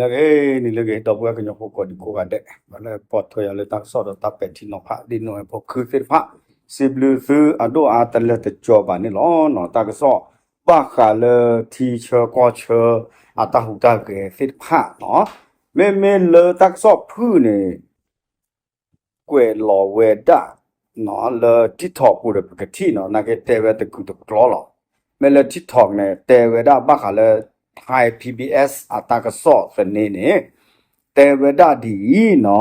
လၢဂ့ၤန့ၣ်လၢဂ့ၤ ဒီပုၢ်ဝဲၢ်ကညီဖိကိးဒံကိးဂၤဒဲး လၢပိာ်ထွဲယၤလၢတၢ်ကစီၣ်ဒီးတၢ်ပဲာ်ထံနီၤဖးဒ်နိးဝဲဖိခုသ့ၣ်တဖၣ် စံးဘျုးသုအဒိၣ်အါတလၢတကီဘၣ်န့ၣ်လီၤ. တၢ်ကစီၣ်ဘၣ်ဃးလၢထံဆၢကီၢ်ဆၢ အတၢ်ဟူးတၢ်ဂဲၤသ့ၣ်တဖၣ်နီၤ မ့မ့ၢ်လၢတၢ်ကစီၣ်ဖုၣ်န့ၣ် ကွဲးလီၤဝဲဒၣ် လၢ TikTok ပူၤဒီးပကထံၣ်နီၤ နာ်က့တဲဝဲတကုာ်တကျီလီၤ. မ့ၢ်လၢ TikTok န့ၣ် တဲဝဲဒၣ်ဘၣ်ဃးလၢ Thai PBS အတၢ်ကစီၣ်သန့န့ၣ် တဲဝဲဒၣ်ဒ်အံၤနီၤ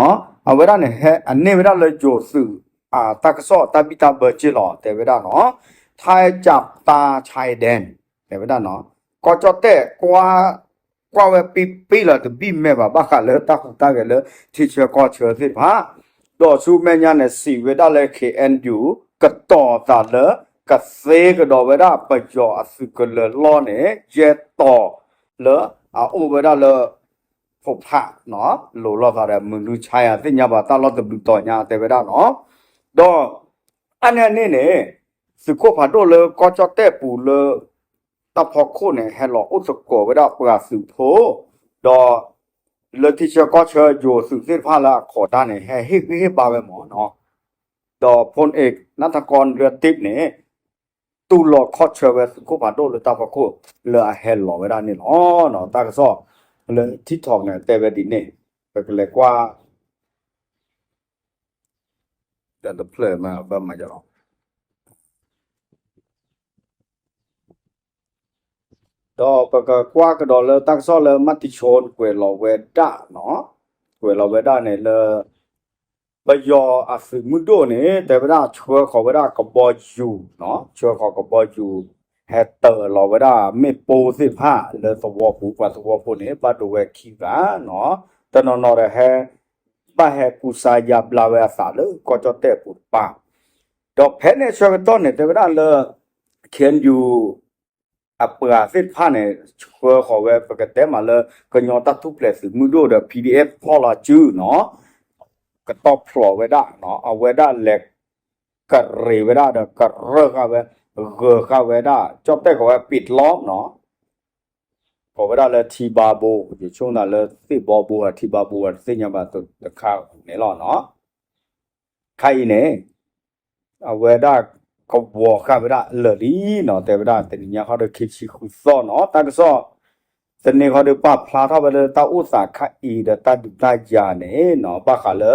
အဝဲဒၣ်န့ၣ် ဟဲအန့ၢ်ဝဲဒၣ်လၢယိၤသုး အတၢ်ကစီၣ်တၢ်ဘံၣ်တၢ်ဘၢစ့ၢ်လီၤ တဲဝဲဒၣ်နီၤ Thai จับตาชายแดน တဲဝဲဒၣ်နီၤ ကီၢ်ကၠီၣ်တဲၣ် ကွၢ်ဝဲပံပံလီၤ တဘံၣ်မဲာ်ဘၣ် ဘၣ်ဃးလၢတၢ်ဟူးတၢ်ဂဲၤလၢထံဆၢကီၢ်ဆၢသ့ၣ်တဖၣ် ဒီးဆူမဲာ်ညါန့ၣ် စံးဝဲဒၣ်လၢ KNU ကတီၤသးလၢ ကသ့ကဒီးဝဲဒၣ်ပယီၤအသုးကလၢၤလီၢ်န့ၣ် ယဲၢ်တီၤလၢအအိၣ်ဝဲဒၣ်လၢ ဖိဖး လိၤလိာ်သးဒီး မုၢ်လူဆါယၤသ့ၣ်ညါဘၣ်တၢ်လီၢ်တဘျုးတီၤညါတဲဝဲဒၣ်နီၤ ဒီး အါန့ၢ်အန့ၣ်န့ၣ် သုးခိၣ်ဖးဒိၣ်လၢကီၢ်ကၠီၣ်တဲၣ်ပူၤလၢ တၢ်ဖီခိၣ်န့ၣ် ဟဲလီၤအိၣ်သကိးဝဲဒၣ်ပှၤသုးဖိ ဒီး လၢထံဆၢကီၢ်ဆၢယိၤသုးသ့ၣ်တဖၣ်လၢအခိးတၢ်န့ၣ် ဟဲဟ့ၣ်ဂံၢ်ဟ့ၣ်ဘါဝဲမၢ်နီၤ ဒီးဖိန့ၣ် နၢ်ထကီၢ်လၢတ့ၢ်န့ၣ် တူၢ်လိာ်ခီၣ်ဆၢဝဲသုးခိၣ်ဖးဒိၣ်လၢတၢ်ဖီခိၣ်လၢအဟဲလီၤဝဲဒၣ်န့ၣ်လီၤ. တၢ်ကစီၣ်လၢ TikTok န့ၣ် တဲဝဲဒ်န့ၣ် ပကလဲၤကွၢ် တဖျၢၣ်မးဘၣ်မးလီၤ ဒီးပကကွၢ်ကဒီးလၢတၢ်ကစီၣ်လၢ မၤတံၤဆိကွဲးလီၤဝဲဒၣ်နီၤ ကွဲးလီၤဝဲဒၣ်န့ၣ်လၢ ပယီၤအသုးမုၢ်ဒိၣ်န့ၣ် တဲဝဲဒၣ်ဆှၢဃီၤဝဲဒၣ်ကဘီယူၤနီၤ ဆှၢဃီၤကဘီယူၤ ဟဲတၢၤလီၤဝဲဒၣ်မ့ၣ်ပိၢ်သ့ၣ်တဖၣ်လၢသဝီပူၤ ပှၤသဝီဖိန့ၣ် ဘၣ်ဒိဝဲခံဂၤနီၤ တနီၤနီၤဒီးဟဲ ဘၣ်ဟဲကူစါယါဘျါဝဲအသးလၢကီၢ်ကၠီၣ်တဲၣ်အပူၤတပၤ ဒီးဖဲန့ၣ်အဆၢကတီၢ်န့ၣ် တဲဝဲဒၣ်လၢ KNU အပှၤသ့ၣ်တဖၣ်န့ၣ် ဆှၢဃီၤဝဲ ပကတဲမးလၢ ကညီတၢ်ထူၣ်ဖျဲးသုးမုၢ်ဒိၣ်ဒီး PDF ဖီၣ်လီၤစုနီၤ ကတီၢ်ဖျိးဝဲဒၣ် အဝဲဒၣ်လဲၤ ကရ့းဝဲဒၣ်ဒီးကရၢဃာ်ဝဲ ဂၢၤဃာ်ဝဲဒၣ် ကၠီၣ်တဲၣ်ကိးဝဲ ပံးတလီနီၤ ကိးဝဲဒၣ်လၢထံဘါဘိ ယဆိကမိၣ်လၢသ့ၣ်ဘီဘိ ထံဘါဘိ တသ့ၣ်ညါဘၣ်တခါန့ၣ်လီၤနီၤ ခါအံၤန့ၣ် အဝဲဒၣ်ကဝီၤဃာ်ဝဲဒၣ်လၢာ်လံနီၤ တဲဝဲဒၣ်တနံၤညါခီဒီးခံဆံဃုသီနီၤ တၢ်ကစီၣ် သန့ၤခီဒီးပာ်ဖျါထီၣ်ဝဲလၢတၢ်အိၣ်သးခါအံၤဒီးတၢ်ဒုးတၢ်ယၤန့ၣ်နီၤ ဘၣ်ဃးလၢ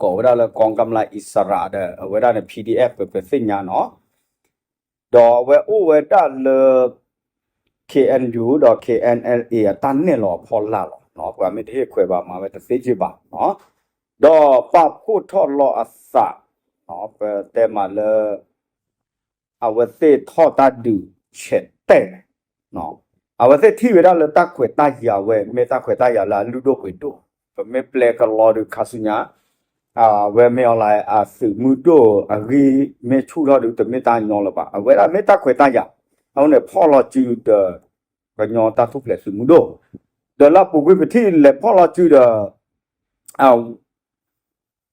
ကိးဝဲဒၣ်လၢ กองกำลังอิสระ ဒီး အဝဲဒၣ်န့ၣ် PDF ပသ့ၣ်ညါနီၤ ဒီးအဝဲအိၣ်ဝဲဒၣ်လၢ KNU ဒီး KNLA အတၢ်နဲၣ်လီၤအဖီလာ်လီၤ. ပှၤမ့ၢ်တဟ့ၣ်ခွဲးဘၣ်မၤဝဲတသ့က့ဘၣ်. ဒီးပာ်ဖှိၣ်ထီၣ်လီၤအသး ပတဲမးလၢ အဝဲသ့ၣ်ထီၣ်တၢ်ဒုးဆဲးတဲာ် အဝဲသ့ၣ်ထံၣ်ဝဲဒၣ်လၢတၢ်ခွဲးတၢ်ယာ်ဝဲ မ့ၢ်တၢ်ခွဲးတၢ်ယာ်လၢအလုၢ်ဒိၣ်ပှ့ၤဒိၣ်, ပမ့ၢ်ပျဲကလီဒုးခါဆူညါ အဝဲမ့ၢ်အီၤလၢအသုးမုၢ်ဒိၣ်အဂံၢ်မ့ၢ်ဆူၣ်ထီၣ်ဒုး တမ့ၢ်တၢ်ညီလၢၤဘၣ်. အဝဲဒၣ်မ့ၢ်တၢ်ခွဲးတၢ်ယာ်, အဃိန့ၣ် ဖီၣ်လီၤစုဒီး ကညီတၢ်ထူၣ်ဖျဲးသုးမုၢ်ဒိၣ်, ဒီးလၢအပူၤကွံာ်ပထံၣ်လဲၤဖီၣ်လီၤစုဒီး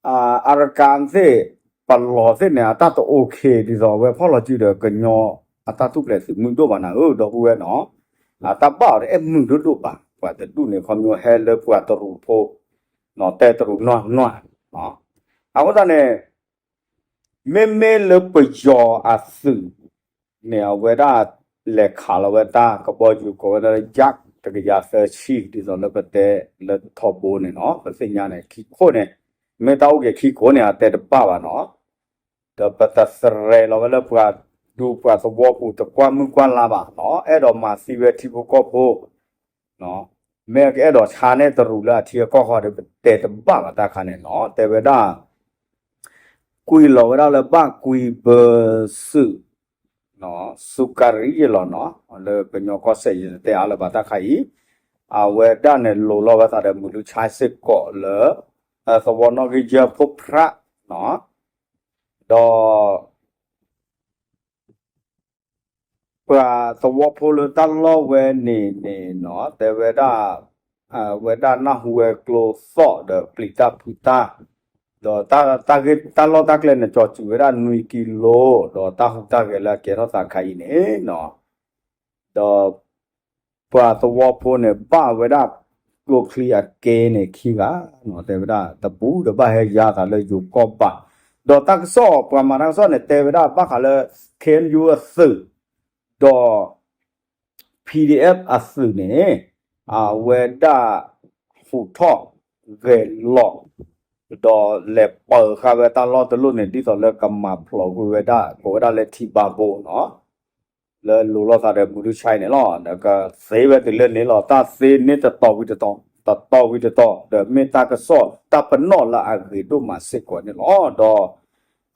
အရကၤသ့ၣ် ပလီၢ်သ့ၣ်န့ၣ် အတၢ်တအိၣ်ခ့ ဒ်သိးအဝဲဖီၣ်လီၤစုဒီး ကညီအတၢ်ထူၣ်ဖျဲးသုးမုၢ်ဒိၣ်ဘၣ်နၤဧၢ ဒီပုၢ်ဝဲၢ်နီၤ, အတၢ်ဘၣ်အီၤတအဲၣ်မုာ်ဒိၣ်ဒိၣ်ဘၣ်, ပှၤတဒူၣ်န့ၣ် ခီဖျိဟဲလၢပှၤတရူးဖိ တဲတရူးနီၢ်နီၢ်, အဃိသတးန့ၣ် မ့မ့ၢ်လၢပယီၤအသုးန့ၣ် အဝဲဒၣ်လဲၤခးလီၤဝဲတၢ်ကဘီယူၤ ကိးဝဲဒၣ်လၢ Yak တကယၤသၢဆံ ဒ်သိးလၢပတဲလၢထီဘိန့ၣ်နီၤ, ပသ့ၣ်ညါန့ၣ် ခံခိၣ်န့ၣ် မ့ၢ်တၢ်အိၣ်က့ၤခံခိၣ်န့ၣ် အတဲတဘၣ်ဘၣ်နီၤ, ဒီးပတသရဲးလီၤဝဲလၢပှၤဒူပှၤသဝီပူၤတကွၢ်မုၢ်ကွၢ်လါဘၣ်နီၤ, အဲၣ်ဒိးမၤသံဝဲထံဖိကီၢ်ဖိ မ့ၢ်ကအဲၣ်ဒိးဆါန့ၢ်တရူးလၢအထံအကီၢ်ဃီဒီး ပတဲတဘၣ်ဘၣ်တၢ်ခါန့ၣ်နီၤ, တဲဝဲဒၣ် ကွံာ်လီၤဝဲဒၣ်လၢဘၣ်ကွံာ်ဘၢစုး စူကၤရံယဲလီၤနီၤ, လၢကညီကီၢ်စဲၣ်ယတဲအါလၢၤဘၣ်တၢ်ခါအံၤ, အဝဲဒၣ်န့ၣ်လိၤလီၤဝဲသးဒီးမုၢ်လူဆါစ့ၢ်ကီးလၢ သဝီနီၣ်ဂံၢ်ယဲၢ်ဖိဖြးနီၤ, ဒီး ပှၤသဝီဖိလၢတၢ်လီၢ်ဝဲန့ၣ်န့ၣ်နီၤ တဲဝဲဒၣ် ဝဲဒၣ်နၢ်ဟူဝဲကျိသီၣ်ဒီးပျံၤတၢ်ဖုးတၢ်, ဒီးတၢ်ဂ့ၢ်တၢ်လီၢ်တၢ်ကျဲန့ၣ် ကၠီၤစုၤဝဲဒၣ်နွံကံလိ, ဒီးတၢ်ဟူးတၢ်ဂဲၤလၢအကဲထီၣ်သးခါအံၤန့ၣ်နီၤ, ဒီး ပှၤသဝီဖိန့ၣ် ဘၣ်ဝဲဒၣ် ကျိချံအက့န့ၣ်ခံဂၤ, တဲဝဲဒၣ်တပူၤဒီးဘၣ်ဟဲယါသးလၢယိၤကီၢ်ဘၣ်, ဒီးတၢ်ကစီၣ် ပှၤမၤတၢ်ကစီၣ်န့ၣ် တဲဝဲဒၣ်ဘၣ်ဃးလၢ ခ့ၣ်အဲၣ်ယူၣ် အသုး ဒီး ပီၣ်ဒံၣ်အဲၣ် အသုးန့ၣ် အဝဲဒၣ်ဟူးထီၣ်ဂဲၤလီၤ ဒီးလဲၤပာ်ဃာ်ဝဲတၢ်လီၢ်တလီၢ်န့ၣ် ဒ်သိးလၢကမၤဖျိးကွံာ်ဝဲဒၣ် ကိးဝဲဒၣ်လၢထံဘးဘိနီၤ, လၢလိၤလိာ်သးဒီးမူဒုၣ်ဆါအံၤန့ၣ်လီၤ. ဒီးကသ့ဝဲတုၤလၢန့ၣ်လီၤ. တၢ်သ့န့ၣ်တတီၤဝံၤတတီၤ, တတီၤဝံၤတတီၤ, ဒီးမ့ၢ်တၢ်ကစီၣ်တၢ်ပနီၣ်လၢအဂ့ၤဒိၣ်မးစ့ၢ်ကီးန့ၣ်လီၤ. ဒီး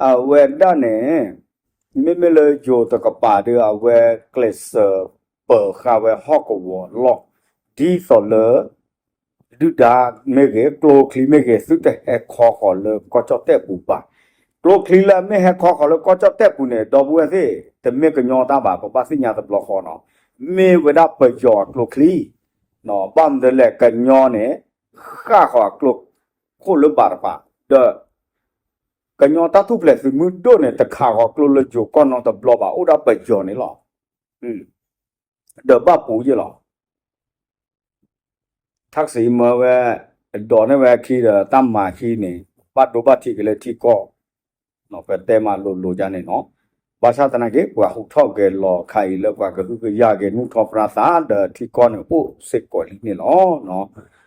အဝဲဒၣ်န့ၣ် မ့မ့ၢ်လၢယိၤတကပၤဒီး အဝဲကျဲးစၢးပာ်ဃာ်ဝဲဟီၣ်ကဝီၤလီၢ် ဒ်သိးလၢ ဒုၣ်ဒါမ့ၢ်ဂ့ၤ ကျိချံမ့ၢ်ဂ့ၤ သုတဟဲခီဃီၤလၢကီၢ်ကၠီၣ်တဲၣ်ပူၤဘၣ်. ကျိချံလၢအမ့ၢ်ဟဲခီဃီၤလၢကီၢ်ကၠီၣ်တဲၣ်ပူၤန့ၣ် ဒီပုၢ်ဝဲၢ်သ့ၣ် တမ့ၢ်ကညီတၢ်ဘၣ်, ပဘၣ်သ့ၣ်ညါတဘျီဃီနီၤ, မ့ၢ်ဝဲဒၣ်ပယီၤအကျိချံ, ဘၣ်မနုၤလဲၣ် ကညီန့ၣ် ဃၣ်ဃီၤအကျိခိၣ်လၢဘၣ်တပၤ, ဒီး ကညီတၢ်ထူၣ်ဖျဲးသုးမုၢ်ဒိၣ်န့ၣ် တခးဃီၤကျိလၢယိၤကီၢ်နီတဘျီဘၣ်, အိၣ်ဒၣ်ပယီၤန့ၣ်လီၤ. ဒီးဘၣ်ပူၤယဲၢ်လီၤ. ထၣ်စံးမၢဝဲ ဒိးန့ၢ်ဝဲအခံဒီး တၢ်မၤခံန့ၣ် ဘၣ်ဒိဘၣ်ထံးက့ၤလၢထံကီၢ်, ပတဲမးလိၤလိၤဒ်န့ၣ်နီၤ. ဘၣ်ဆၣ်သနာ်က့ ပှၤဟူးထီၣ်ဂဲၤလီၤခါအံၤလၢပှၤကဟုကယာ်က့ၤ နူၢ်ထီၣ်ပြၢသးဒီးထံကီၢ်န့ၣ် အိၣ်စ့ၢ်ကီးလံန့ၣ်လီၤ.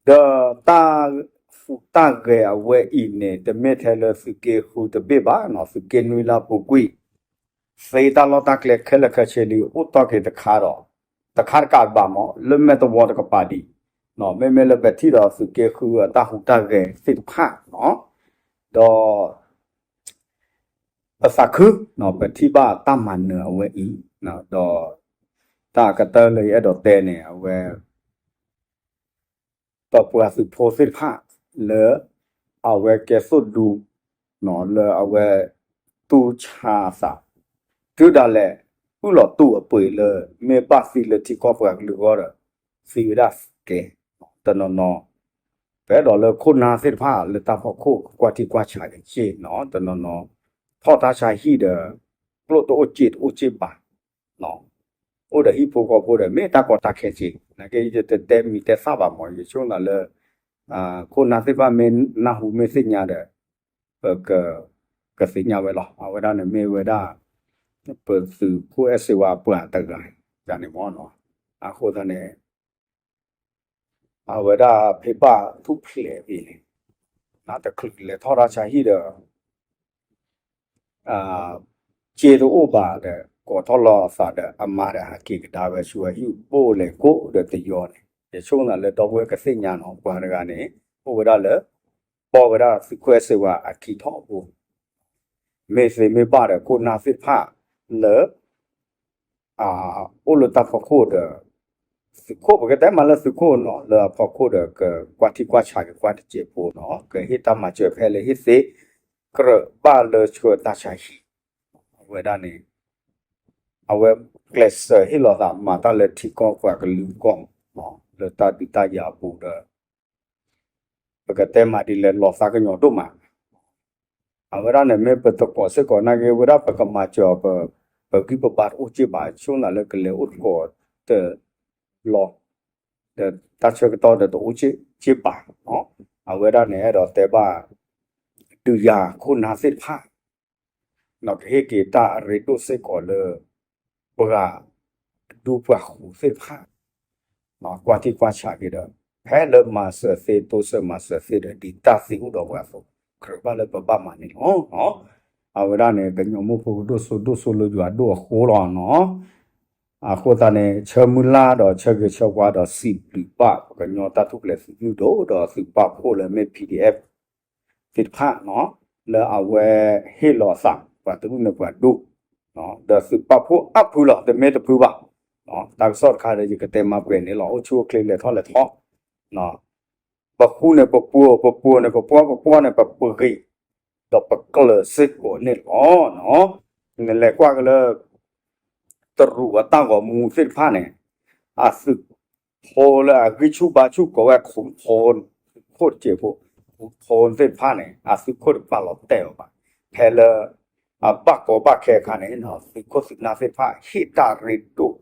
ဒီးတၢ်ဟူးတၢ်ဂဲၤအဝဲအံၤန့ၣ် တမ့ၢ်ထဲလၢသုးက့ဃုတဘ့ၣ်ဘၣ်နီၤ, သုးက့နွံလၢအပူၤကွံာ် သ့တၢ်လီၢ်တၢ်ကျဲခဲလၢာ်ခဲဆ့လံ အိၣ်တီၢ်က့ၤတခါဒီး တခါတကးဘၣ်မး လၢမဲာ်သဝီတကပၤဒံး, မ့မ့ၢ်လၢပထံၣ်ဒီးသုးက့ဃုအတၢ်ဟူးတၢ်ဂဲၤသ့ၣ်တဖၣ်နီၤ, ဒီး ပသးခု ပထံၣ်ဘၣ်တၢ်မၤနၢၤအဝဲအံၤ, ဒီး တၢ်ကတၢၢ်လၢယအဲၣ်ဒိးတဲန့ၣ် အဝဲ ပပှၤသုးဖိသ့ၣ်တဖၣ်လၢ အဝဲကဲသိၣ်ဒူ လၢအဝဲ တူၢ်ဆါအသး တုၤဒၣ်လဲာ် အုၣ်လီၤတူၢ်အပှ့ၤလၢ မ့ၢ်ဘၣ်သံလၢထံကီၢ်ပှၤကလုာ်အဂီၢ်ဒီး သံဝဲဒၣ်ကဲ တနီၤနီၤ ပအဲၣ်ဒိးလၢခိၣ်နၢ်သ့ၣ်တဖၣ်လၢတၢ်ဖီခိၣ်ကွၢ်ထံကွၢ်ဆးက့ၤနီၤ, တနီၤနီၤ ထီၣ်တၢ်ဆါဟံၣ်ဒီး ကျိၣ်တအိၣ်စ့တအိၣ်စ့ဘၣ် အိၣ်ဒီးဟံၣ်ဖိဃီဖိဒီး မ့ၢ်တၢ်ကီတၢ်ခဲက့ၤ နာ်က့ ယတတဲမံၤတဲသၣ်ဘၣ်မး ယဆိကမိၣ်လၢ ခိၣ်နၢ်သ့ၣ်တဖၣ်မ့ၢ်နၢ်ဟူမ့ၢ်သ့ၣ်ညါဒီး ပက ကသ့ၣ်ညါဝဲလီၤ. အဝဲဒၣ်န့ၣ်မ့ၢ်ဝဲဒၣ် ပသုးခိၣ်အဲၣ်စ့ဝါအပှၤတဂၤန့ၣ်မ့ၢ်နီၤ, အဃိသတးန့ၣ် အဝဲဒၣ်ဖဲဘၣ်ထူၣ်ဖျဲးအံၤန့ၣ် နတချုးလဲၤထီၣ်တၢ်ဆါဟံၣ်ဒီး စ့တအိၣ်ဘၣ်ဒီး ကိးထီၣ်လီၤအသးဒီး အမါဒီးဟးက့ၤကဒါဝဲဆူအဟံၣ်ဘိၣ်လဲၤကိၣ်ဒီးတယီန့ၣ် ယဆိကမိၣ်လၢဒီပုၢ်ဝဲၢ်ကသ့ၣ်ညါနီၤ ပှၤတဂၤန့ၣ် အိၣ်ဝဲဒၣ်လၢ ဘီၣ်ဝဲဒၣ်သုးခိၣ်အဲၣ်စ့ဝါအခံထီၣ်အပူၤ မ့ၢ်သ့မ့ၢ်ဘၣ်ဒီးခိၣ်နၢ်သ့ၣ်တဖၣ်လၢ အိၣ်လၢတၢ်ဖီခိၣ်ဒီး သုးခိၣ် ပကတဲမးလၢသုးခိၣ်နီၤ လၢအဖီခိၣ်ဒီး ကကွၢ်ထံကွၢ်ဆးက့ၤကွၢ်တစဲးဖိနီၤ ကဟ့ၣ်တၢ်မၤစၢၤဖဲလၢဟ့ၣ်သ့ ကြၢးဘၣ်လၢဆှၢတၢ်ဆါဟံၣ် အဝဲဒၣ်န့ၣ် အဝဲကျဲးစၢးဟ့ၣ်လီၤသးမၤတၢ်လၢထံကီၢ်ပှၤကလုာ်အဂီၢ် လၢတၢ်ဒုးတၢ်ယၤအပူၤဒီး ပကတဲမးဒ်လဲၣ် လီၤသးကညီၤဒိၣ်မး အဝဲဒၣ်န့ၣ်မ့ၢ်ပသကိးစ့ၢ်ကီးနာ်က့ ဝဲဒၣ်ပကမၤစၢၤအီၤ ပဂံၢ်ပဘါတအိၣ်စ့ၢ်ဘၣ် ဆိကမိၣ်လၢကလဲၤအိၣ်သကိးတဘျီ ဒီးတၢ်ဆၢကတီၢ်ဒီးတအိၣ်စ့ၢ်ဘၣ် အဝဲဒၣ်န့ၣ်အဲၣ်ဒိးတဲဘၣ် ဒုးယၤခိၣ်နၢ်သ့ၣ်တဖၣ် ကဟ့ၣ်က့ၤတၢ်အရ့ဒိၣ်စ့ၢ်ကီးလၢ ပှၤဒူပှၤဃိၤသ့ၣ်တဖၣ် ကွၢ်ထံကွၢ်ဆးက့ၤဒီး ဖဲလၢမၤစၢၤသ့ တိစၢၤမၤစၢၤသ့ဒီး ဒ်တၢ်သံအိၣ်ဒီးပှၤအသိး ကြၢးဘၣ်လၢပဘၣ်မၤန့ၣ်လီၤ. အဝဲဒၣ်န့ၣ် ကညီမိၢ်ဖိကဒိၣ်စိဒိၣ်စိလၢယွၤဒိၣ်အဃိလီၤနီၤ. အဃိသတးန့ၣ် ဆၢမုၢ်လၢ်ဒီးဆၢဂ့ၤဆၢဝါဒီးစံးဘျုးဘၣ် ပကညီတၢ်ထူၣ်ဖျဲးသုးမုၢ်ဒိၣ်ဒီးသုးပာ်ဖှိၣ်လၢမ့ၢ် PDF သ့ၣ်တဖၣ်နီၤ လၢအဝဲဟ့ၣ်လီၤအသး ပှၤတရူၣ်န့ၣ်ပှၤဒိၣ် ဒီးသုးပာ်ဖှိၣ်အါဖုလီၤ တမ့ၢ်တဖုဘၣ်. တၢ်ကစီၣ်တခါဒီး ယကတဲမၤပှဲၤန့ၣ်လီၤ အိၣ်ဆူၣ်အိၣ်ချ့လဲၤထီၣ်လဲၤထီ ပဃူန့ၣ်ပပှိၤ ပပှိၤန့ၣ်ပပှီၢ် ပပှီၢ်န့ၣ်ပပှ့ၤ ဒီးပကျၢၤစ့ၢ်ကီးန့ၣ်လီၤ. နလဲၤကွၢ်က့ၤလၢ တရူးအတၢ်ဂီၤမူသ့ၣ်တဖၣ်န့ၣ် အသုးဖိလၢအဂံၢ်ဆူၣ်ဘါဆူၣ်ကိးဝဲ ခူဖိ သုးခိၣ်တစဲးဖိ ခူဖိသ့ၣ်တဖၣ်န့ၣ် အသုးခိၣ်တပာ်လီၤတဲာ်အီၤဘၣ်. ဖဲလၢ အဘၣ်ကီဘၣ်ခဲအခါန့ၣ် သုးခိၣ်သုးနၢ်သ့ၣ်တဖၣ် ဟ့ၣ်တၢ်ရ့ဒိၣ်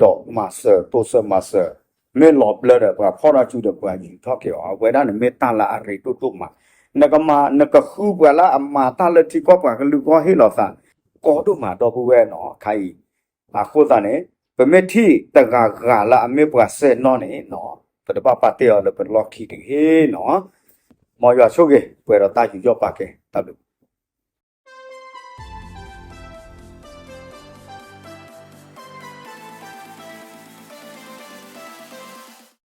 ဒီးမၤစၢၤ တိစၢၤမၤစၢၤ မ့ၢ်လီၤဘျၢဒီးပှၤဖီၣ်ထီၣ်စုဒီးပှၤယူၤထီၣ်က့ၤအီၤ, အဝဲဒၣ်န့ၣ်မ့ၢ်တၢ်လၢအရ့ဒိၣ်ဒိၣ်မး, နကမၤ နကဃုပှၤလၢအမၤတၢ်လၢထံကီၢ်ပှၤကလုာ်ဂီၢ်ဟ့ၣ်လီၤသး ကီဒိၣ်မးဒီပုၢ်ဝဲၢ်နီၤ ခါအံၤ, အဃိသတးန့ၣ် ပမ့ၢ်ထံၣ်တဂၤဂၤလၢအမ့ၢ်ပှၤစဲနီၣ်န့ၣ်နီၤ ပတဘၣ်ပာ်တ့ၢ်အီၤလၢပလီၢ်ခံတဂ့ၤနီၤ, မ်ယွၤဆိၣ်ဂ့ၤ ပှဲၤဒီးတၢ်ယူးယီၣ်ပာ်ကဲ တၢ်ဘျုး